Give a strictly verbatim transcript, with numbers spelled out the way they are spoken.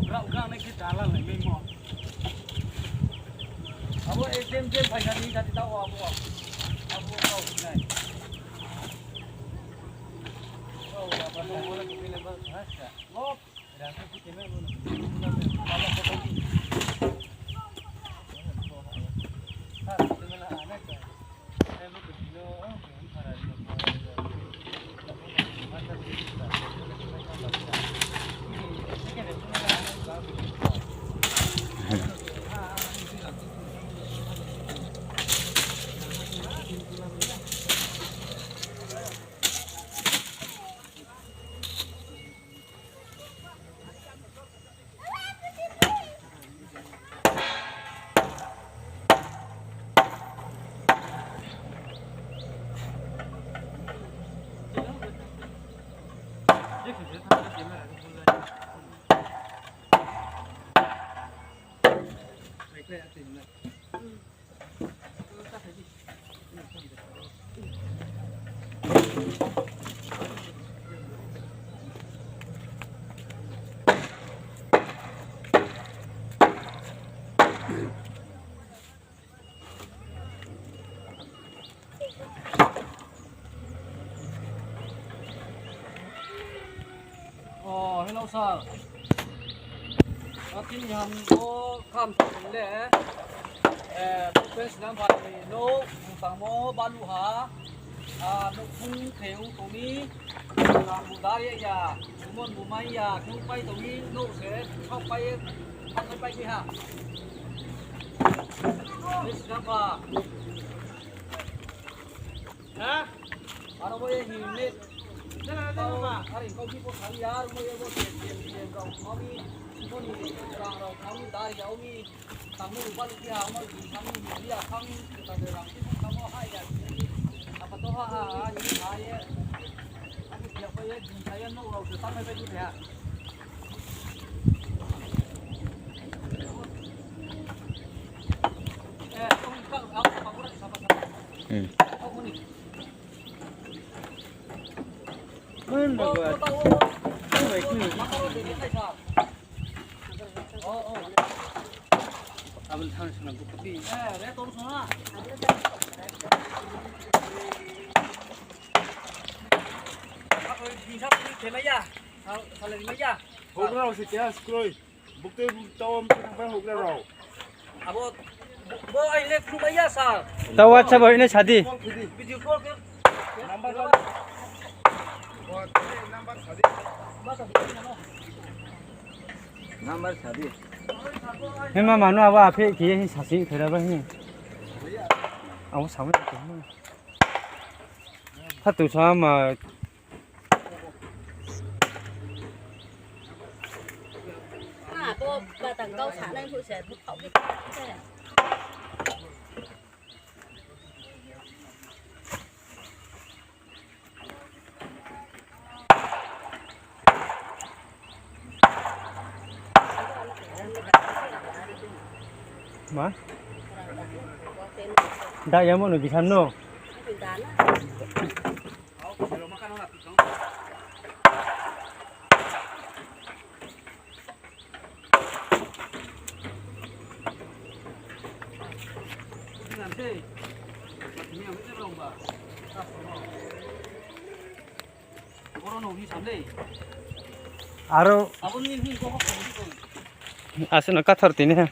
Gra, gra, nai khe dala lai mai mo. Abo A T M, A T M phaisa ni jati tao abo. Abo kau nai. Kau abo, abo, abo, abo, abo, abo, abo, Oh, hello, sir. Atin ham bo kam le, eh, Prince Lamphai no, tangmo balu ha, ah, no phung kheu tong mi, tang bu dari ya, umon bu mai ya, kung pai tong mi, no se, kau pai, kau pai ha. Prince Lamphai. Ha? Aro bo ye hing le. Jana, jana, ma. Are kau bi bo thang ya, aro bo ye bo se, se, se, rao thang mi, bo ni rang rao thang mi, dari ya mi. Tang mi rupa lu ya, ma lu thang mi, ya thang mi, ta de rang ti thang mo ha ya. Apa to ha, ha, ha, ni ha ye. Aku siap pa ye, di saya no rao se tang mai pa ye. Hmm. Abon thang sana bukti. Houhgra rao se keha skroi. Bukti tao am tang bai houhgra rao. Abo, bo, bo ai le khulumai ya, sir. Tao WhatsApp bai nai sadi. Video call khe. Number sadi. Number sadi. He ma mano abo aphe khe he sasi khe ra ba he. Abo samai khe. Tha tu sa ma. Ah, bo batang kau sanai phu se, bu kau bi se. Ma? Da ya mo no bisan no. Aro asuh no kathar tini ha.